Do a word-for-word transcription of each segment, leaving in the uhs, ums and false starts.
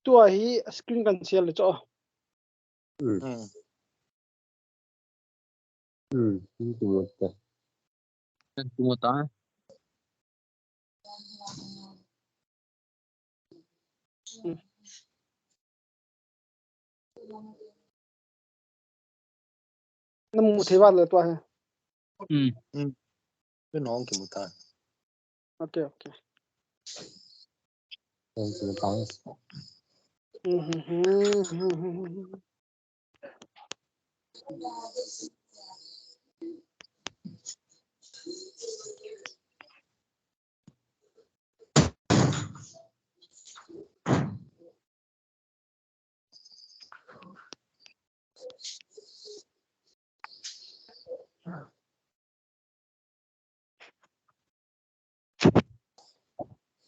Tua hi screen kan share le cho. Hmm. Hmm. Hmm. Kimu ta. Kimu ta. Namu thei vale tua hi. Hmm. Hmm. Kei nong kimu ta. Okay, okay. Nong kimu ta. Hmm.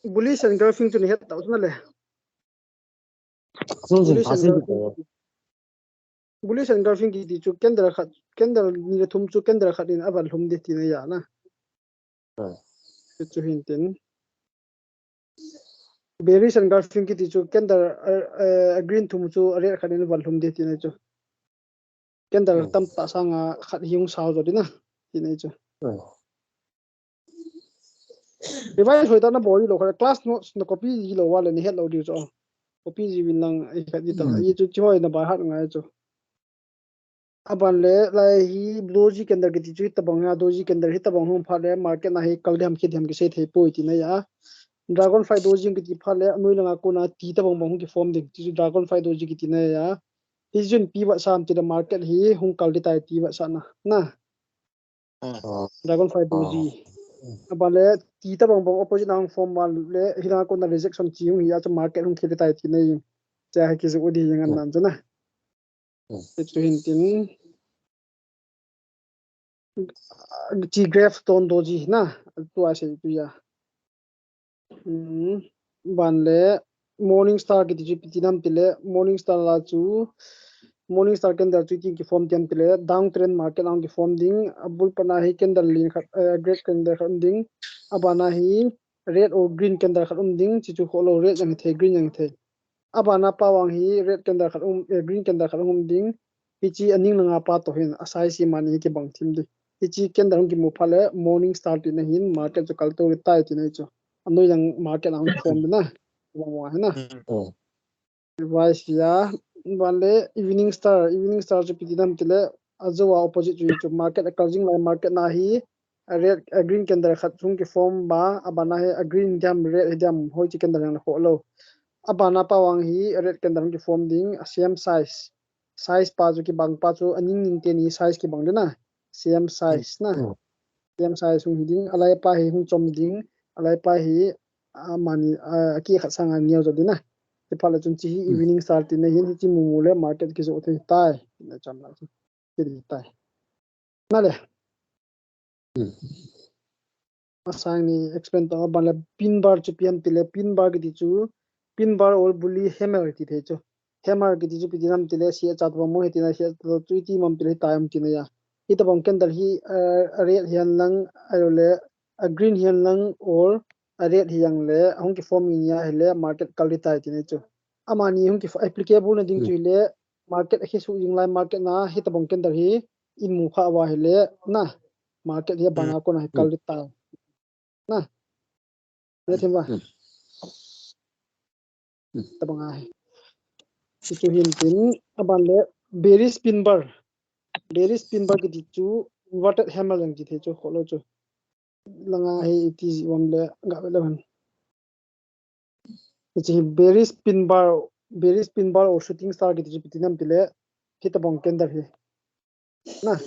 Bullish engulfing chu nahet tau na le. Sung sung Bullish pa sung engulfing. Bullish engulfing kiti chu candle khat, candle ni le thum chu candle khat in aval lhum ding tina ahi na. Chu hin tin. Bearish engulfing kiti chu candle, uh, uh, green thum chu red khat in aval lhum ding tina chu. Candle tamtah sanga khat hi hung sao jo ding na. Tina chu. Revise hoi ta nabol lou kha, class notes na copy ji lou vale nahet lou diu chu. Copy ji vin lang ai khat ji ta. Ai chu chi hoi na by heart ngai chu. Aban le lai hi doji candle kiti chu hitabang a doji candle hitabang hung phat le market na hi kal diham khi diham kisei thei poi tina ahi. Dragonfly doji kiti phat le anoi langa kona ti tabang bang hung kiform ding. Ti chu dragonfly doji kiti na ahi. Hi jun pi vat sam ti le market hi hung kal ding tai ti vat sa na. Na. Dragonfly doji. Aban le ti tabang bang opposite na hung form vale hilanga kona rejection chi hung hi a chu market hung khi ding tai tina ahi. Cha hi kijoh ding ngan nan chu na. Chu hin tin. Chi gravestone doji na. Tua sei tu ahi. Hmm, ban le Morning Star kiti chu ipi ti nam ti le Morning Star la chu Morning Star candle chu itin kiform ti ham ti le downtrend market a hung kiform ding, abul pat na hi candle len khat, eh, red candle khat um ding, abana hi red or green candle khat um ding, chi chu kholou red jong hithei green jong hithei. Abana pa vang hi red candle khat um, eh, green candle khat um ding, Hichi aning langa pa toh hin a size hi mani hi kibang thim ding. Hichi candle hung kimu phat le Morning Star tina hin market chu kal to ding tai tina chu. Anoi lang market a hung form ding na. Kibang vang hi na. Revise ahi a. Ban le Evening Star, Evening Star chu ipi ti nam ti le ajou a opposite chu hi chu market a kal jing lai market na hi a red, a green candle khat hung kiform ba, abana hi a green diham red hi diham hoichi candle jong le kholou. Abana pa vang hi a red candle hung kiform ding a same size. Size pa chu kibang pa chu aning ning teni size kibang ding na. Same size na. Same size hung hi ding. Alai pa hi hung chom ding. Alai pa hi, ah, mani, ah, akikhat sanga neo jo ding na. Ti phat le chun chi hi Evening Star tina hin hichi mumu le market kijoh thei tai. Na cham la chu. Kiti tai. Na le. Masang ni explain to ban le pin bar chu ipi ham ti le pin bar kiti chu pin bar or bully hammer kiti thei chu. Hammer kiti chu ipi ti nam ti le sia chat bang mo hiti na sia chat chu iti mam ti le tai am ti na ahi. Hitabang candle hi, eh, a red hihen lang, ahilou le a green hihen lang or a red hihen lang le hung kiform in ahi le market kal ding tai tina chu. Amani hung ki applicable na ding chu hi le market a khi suh jing lai market na hitabang candle hi imu kha uva hi le na market hi abana kona hi kal ding tai. Na. Ne thim ba. Tabang a hi. Chu hin tin aban le bearish pin bar. Bearish pin bar kiti chu inverted hammer jong kiti thei chu kholou chu. Langa hi iti ji uvam le ga ve le han. Hichi hi bearish pin bar, bearish pin bar or shooting star kiti chu ipi ti nam ti le hitabang candle hi. Na,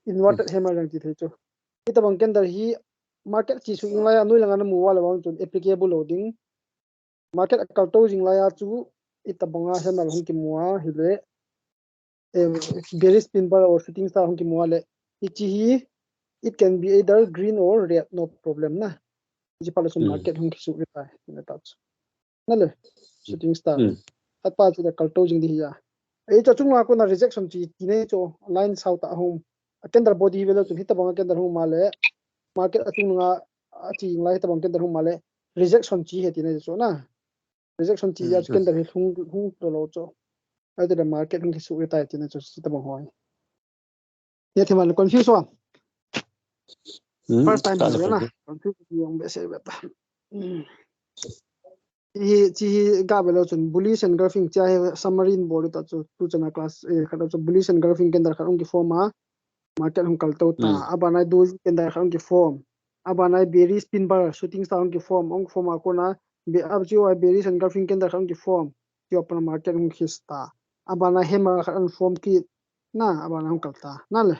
inverted hammer jong kiti thei chu. Hitabang candle hi market chi suh jing lai a noi langa namu uva le vang chun applicable lou ding. Market a kal to jing lai a chu hitabang a hammer hung kimu a hi le eh, bearish pin bar or shooting star hung kimu a le. Hichi hi, it can be either green or red, no problem na. Hichi phat le chun market hung kisuh ding tai, tina ta chu. Na le, shooting star. Khat pa chu le kal to jing ding ahi a. Ei chu achung langa kona rejection chi tina chu line sao ta hung. A candle body hi ve leu chun hitabang a candle hung um a le. Market achung langa achi jing lai hitabang candle hung um a le. Rejection chi ahi tina chu na. Rejection ti ya chu candle hi hung hung to lo chu. Ai te market hung kisu tai tina chu si ta bang hoi. Ya thima confuse wa. First time hi na confuse yong be se be ta. Hi chi hi ga be lo chun bullish engulfing chia hi summary in bol ta chu tu chana class e kha chu bullish engulfing candle kha hung ki form a market hung kal to ta. Abana doji candle kha hung ki form. Abana bearish pin bar shooting star hung ki form hung form a kona be up chi wa bearish engulfing candle kha hung ki form. Ti open market hung khis ta. Abana hammer kha hung form ki na abana hung kal ta na le.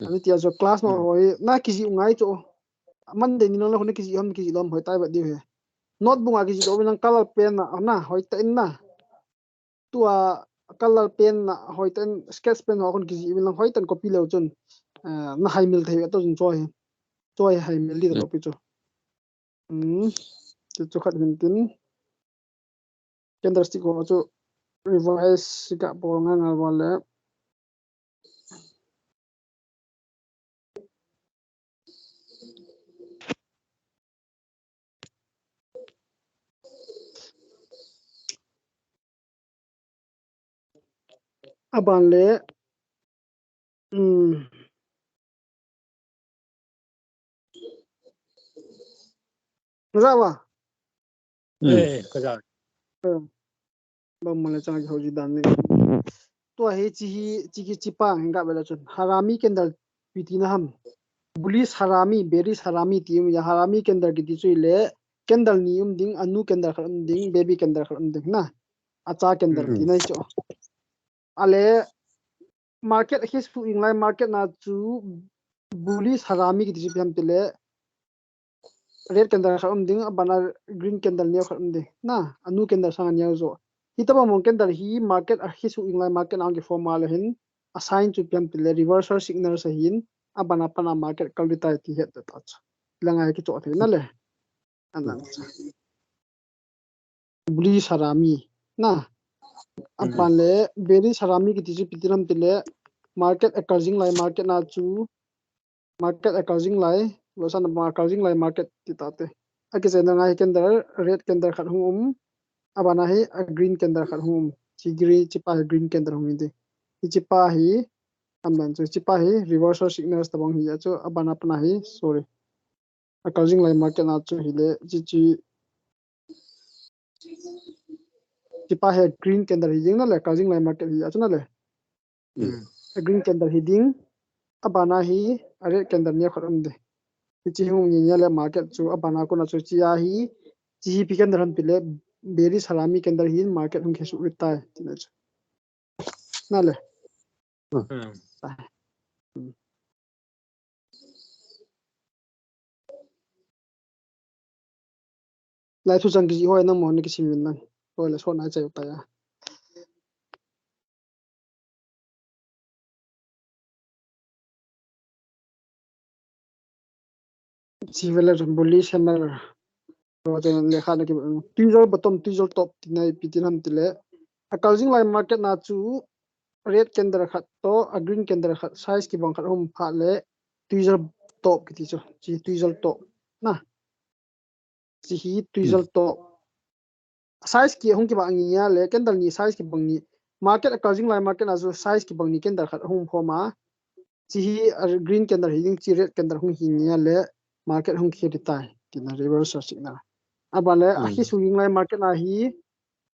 Ani tia jo class no hoi na kiji u ngai cho. Monday ni no la hoi na kiji hom kiji lom hoi tai ba diu he. Notebook a kiji lom nang color pen na na hoi ta in na. Tua color pen na hoi ta in sketch pen ho kon kiji u nang hoi tan copy leu chun. Na hai mil thei to chun choi. Choi hai mil li to pi chu. Hmm. Chu chu khat hin tin. Candlestick ho chu revise ka bol ngai ngai vale. Aban le. Hmm. Rawa. Eh, kaja. Bang mala chang ho ji dan ni. Tua hi chi hi chi ki chi pa hinga bela chun harami candle pi ti na ham. Bullish harami, bearish harami ti um ya harami candle ki ti chu le candle ni um ding, anu candle khat um ding, baby candle khat um ding na. Acha candle ti na chu. Ale market hi su ing lai market na chu bullish harami ki ti chu pi ham ti le. Red candle khat um ding, abana green candle neo khat um ding. Na, anu candle sang neo jo. Hi taba mong candle hi market a hi su ing lai market ang ki form a le hin, a sign chu piam ti le reversal signal sa hin, abana pana market kal di tai ti het ta ta chu. Langa hi ki cho thei na le. Anan. Bullish harami. Na. Apan le, bearish harami ki ti chu pi ti ram ti le, market a kal jing lai market na chu, market a kal jing lai, lo san a kal jing lai market ti ta te. A ki chen na ngai candle, red candle khat hung um, abana hi a green candle khat hung um. Chi green, chi pa hi green candle hung in ti. Hi chi pa hi, am dan chu, chi pa hi reversal signals ta bang hi ya chu, abana pana hi, sorry. A kal jing lai market na chu hi le, chi chi, chi pa hi green candle hi jing na le, kal jing lai market hi ya chu na le. A green candle hi ding, abana hi a red candle neo khat um de. Hi chi hung ni nia le market chu abana kona chu chi a hi, chi hi pi candle han pi le, bearish harami candle hi market hung khe su rit tai, ti na chu. Na le. Lai thu chang kiji hoi nang mo na kisim vin lang. Hoi la sot na chai pa ya. Chi vela bullish hammer. Ro te le kha na ki tweezer bottom, tweezer top ti na pi ti nam ti le. A kal jing lai market na chu red candle khat to, a green candle khat, size ki bang khat hum pha le, tweezer top ki ti chu, chi tweezer top. Na. Chi hi tweezer top. Size ki hung ki bang ni ya le, candle ni size ki bang ni. Market a kal jing lai market na chu size ki bang ni candle khat hum pho ma. Chi hi a green candle hi ding chi red candle hung hi ni ya le, market hung khe di tai. Ti na reversal signal. Aban le, a hi su jing lai market na hi,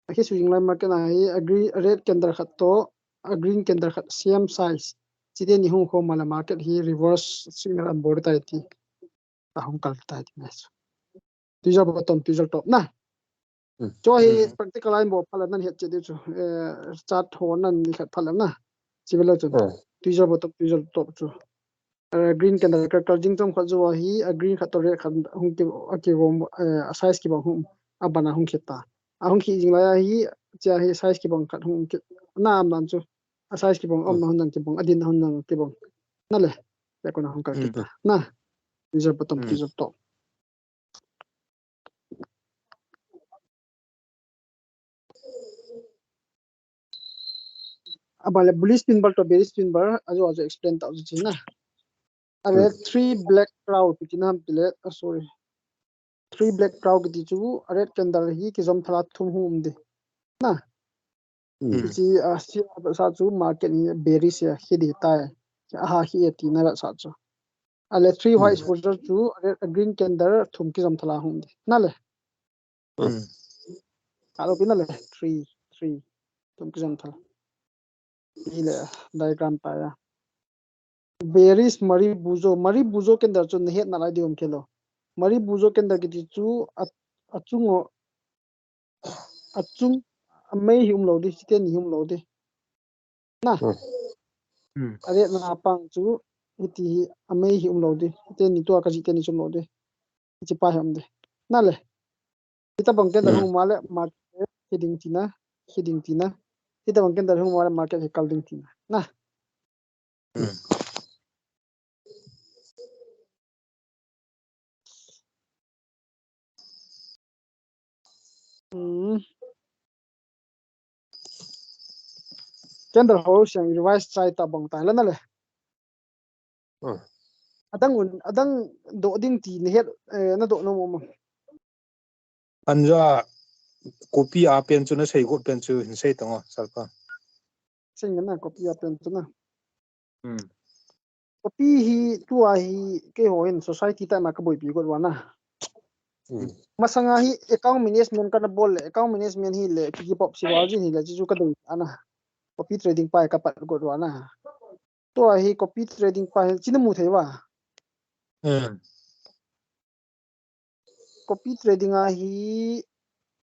a hi su jing lai market na hi, a green, red candle khat to, a green candle khat same size. Chi te ni hung kho ma le market hi reverse signal an bol tai ti. A hung kal tai ti na chu. Tweezer bottom, tweezer top na. Cho hi practical line bo phala nan het che di chu. Eh, chart ho nan ni khat phala na. Chi vela chu. Tweezer bottom, tweezer top chu. Eh, green candle ka kal jing chom khat jo hi, a green khat to red khat hung ki, a ki vom, eh, a size ki bang hum, abana hung khe ta. A hung khe jing lai a hi, chi a hi size ki bang khat hung ki, na am nan chu. A size ki bang, om na hung nang ki bang, a din na hung nang ki bang. Na le, ya kona hung kal ki ta. Na, tweezer bottom, tweezer top. Aban le bullish pin bar to bearish pin bar, ajo ajo explain ta ajo china. Aban le three black cloud pi china ham ti le, ah, sorry. three black crow kiti chu a red candle hi kijom thal a thum hung um ding. Na. Hiche a sia sa chu market hi bearish a hi ding tai. A ha hi e tina ra sa chu. A le three white exposure chu a red, a green candle thum kijom thal a hung um ding. Na le. Ka lo pi na le three, three. Thum kijom thal. Hi le diagram ta ya. Bearish Marubozu, Marubozu candle chu na het na lai ding um khe lo. Marubozu candle kiti chu a, a chung o, a chung, a mei hi um lo ding, chite ni hi um lo ding. Na. A red na pang chu, hiti hi a mei hi um lo ding, chite ni tua ka chite ni chu um lo ding. Hiche pa hi um ding. Na le. Hitabang candle hung um a le market hi ding tina, hi ding tina. Hitabang candle hung um a le market hi kal ding tina. Na. Hmm. Candle ho siang revise chai tabang tai la na le. Adang un, adang doh ding ti na het, eh, na doh nom um. Anja copy a pen chu na sei got pen chu hin sei tang o, Sir pa. Sei na copy a pen chu na. Copy hi tua hi keiho hin society time a ka boipi got uva na. Masanga hi account management kana bol le, account management hi le, kiki pop si wal jin hi le, chu chu ka dei ana. Copy trading pa hi ka pat got uva na. Tua hi copy trading pa hi, china mu thei uva. Copy trading a hi,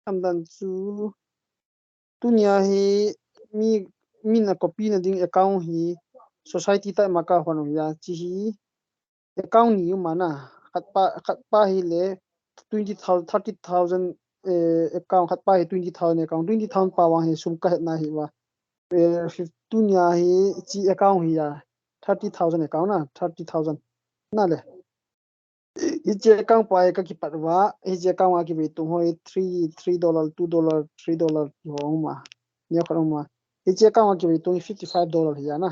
amdan chu, tunia hi, mi, mi na copy na ding account hi, society time a ka hon u hi a, chi hi, account ni um a na, khat pa, khat pa hi le, twenty thousand, thirty thousand, eh, account, khat pa hi twenty thousand account, twenty thousand pa vang hi, sum ka het na hi uva. Eh, fif-, tunia hi, chi account hi a, thirty thousand account na, thirty thousand. Na le. Hiche account pa hi ka kipat uva, hiche account a kivei tung ho hi three, three dollar, two dollar, three dollar ti ho um a. Ni khat um a. Hiche account a kivei tung hi fifty five dollar hi a na.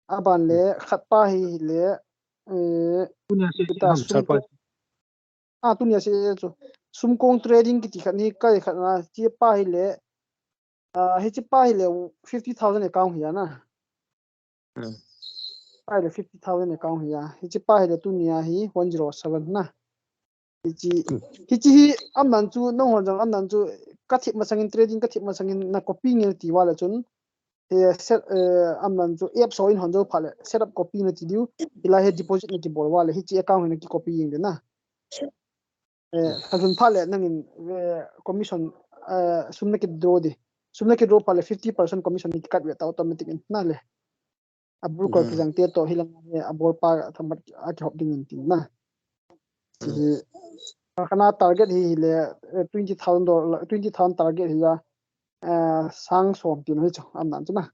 Aban le, khat pa hi le, eh, tunia se kita ham sum sapa. Kong, ah, tunia se chu. Sum kong trading kiti khat ni kai khat na, chi pa hi le, ah, hiche pa hi le fifty thousand account hi a na. Pa hi le fifty thousand account hi a. Hiche pa hi le tunia hi one zero seven na. Hiche, hiche hi amdan chu, nangho jong amdan chu, ka thip masangin trading, ka thip masangin na copy ngel ti uva le chun. He set, eh, amdan chu, apps ho in hon jou phat le, setup copy na ti diu, hilai hi deposit na kibol uva le, hiche account hi na ki copy jing ding na. Eh, ka lhun phat le nangin, eh, commission, eh, sum na ki draw ding. Sum na ki draw phat le fifty percent commission na ki cut ve ta automatic in na le. A broker kijang te toh hilang hi a bol pa thamat a kihop ding in tin na. Hi, a kana target hi, hi le, eh, twenty thousand dollar, twenty thousand target hi a, eh, sang som tin hi chu, amdan chu na.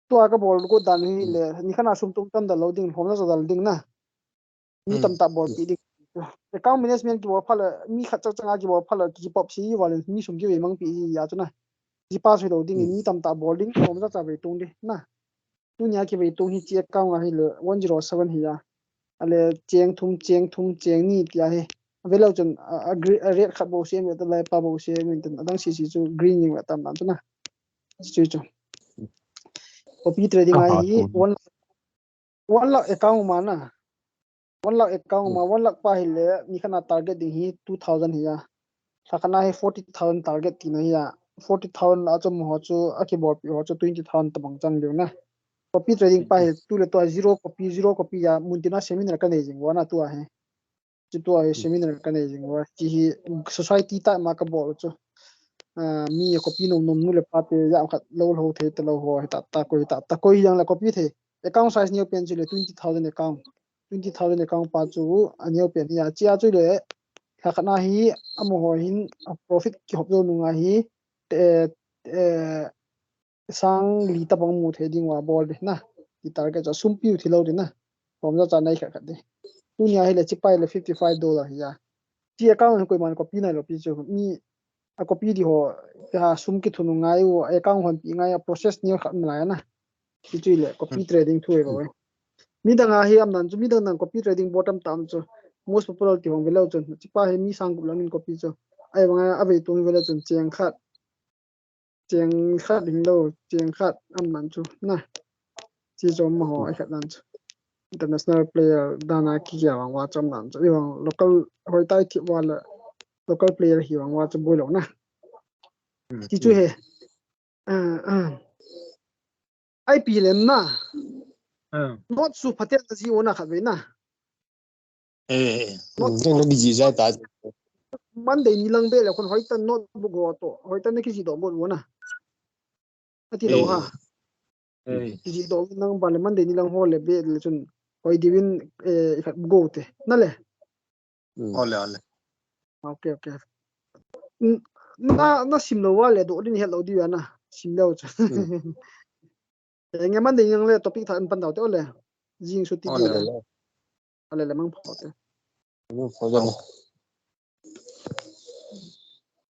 Tua ka bol got dan hi le, ni khat na sum tum tam dal lou ding, lhom na sa dal ding na. Mi tamtah bolpi ding. Account management kibol phat le, mi khat chang chang a kibol phat le, kipop si uva le, mi sum kivei mangpi ji a chu na. Kipa sui lou ding, mi tamtah bol ding, lhom cha cha vei tung ding na. Tunia kivei tung hiche account a hi le, one zero seven hi a. A le, cheng thum, cheng thum, cheng ni ti a hi. Ve lou chun, a, a gre-, a red khat bou se, mi ta lai pa bou se, mi ta adang si si chu green jing ve tam dan chu na. Chu chu. Copy trading a hi, one lakh, one lakh account ma na. One lakh account ma, one lakh pa hi le, ni khat na target ding hi two thousand hi a. Lha khat na hi forty thousand target ti na hi a. Forty thousand a chu mo ho chu, a kibolpi ho chu twenty thousand tabang chang ding na. Copy trading pa hi tu le tu a zero copy, zero copy a, mun tin a seminar ka nei jing uva na tua hi. Chu tua hi seminar ka nei jing uva. Chi hi society time a ka bol chu. Ah, mi a copy nom nom nu le pa te jam khat lou lou thei ta lou ho, hi ta ta koi, hi ta ta koi jang la copy thei. Account size neo pen chu le twenty thousand account. Twenty thousand account pa chu a neo pen hi a. Chi a chu le lha khat na hi amaho hin a profit kihop jou nung a hi, eh, eh, sang li tabang mu thei ding uva bol ding na. Ti target chu sum piu thi lou ding na. Lhom cha cha nei khat khat ding. Tunia hi le chi pa hi le fifty five dollar hi a. Chi account hi koiman copy nai lou pi chu. Mi a copy di ho, ha, sum kithun u ngai u, account hon pi ngai a process neo khat nalai na. Ti chu le copy trading thu e lo e. Midang a hi amdan chu, midang dang copy trading bol tam tam chu. most popular ti hong velou chun. Chipa hi mi sang gup lang in copy chu. Ahivanga avei tung velou chun cheng khat. Cheng khat ding lou, cheng khat am man chu. Na. Chi chu ma ho ai khat nan chu. International player dana ki ya wang wa chom nan chu. Ivang local hoi tai thi wa la local player hi wang wa chu boi lou na. Chi chu he. Ah, ah. Ai pi lem na. Not su phatel na ji ona khat ve na. Eh, jeng lo biji ja ta. Monday ni lang be le khun hoita notebook ho to. Hoita na ki ji do go na. Ati lo ha. Ki ji do nang ba le Monday ni lang ho le be le chun. Hoi diwin eh khat go te. Na le. Ole, ole. Okay, okay. Na na sim lo wa le do din het lo di wa na. Sim lo cha. Nge man ding le topic tha an pan dau te ole. Jing su ti ti ole. Ale le mang pho te.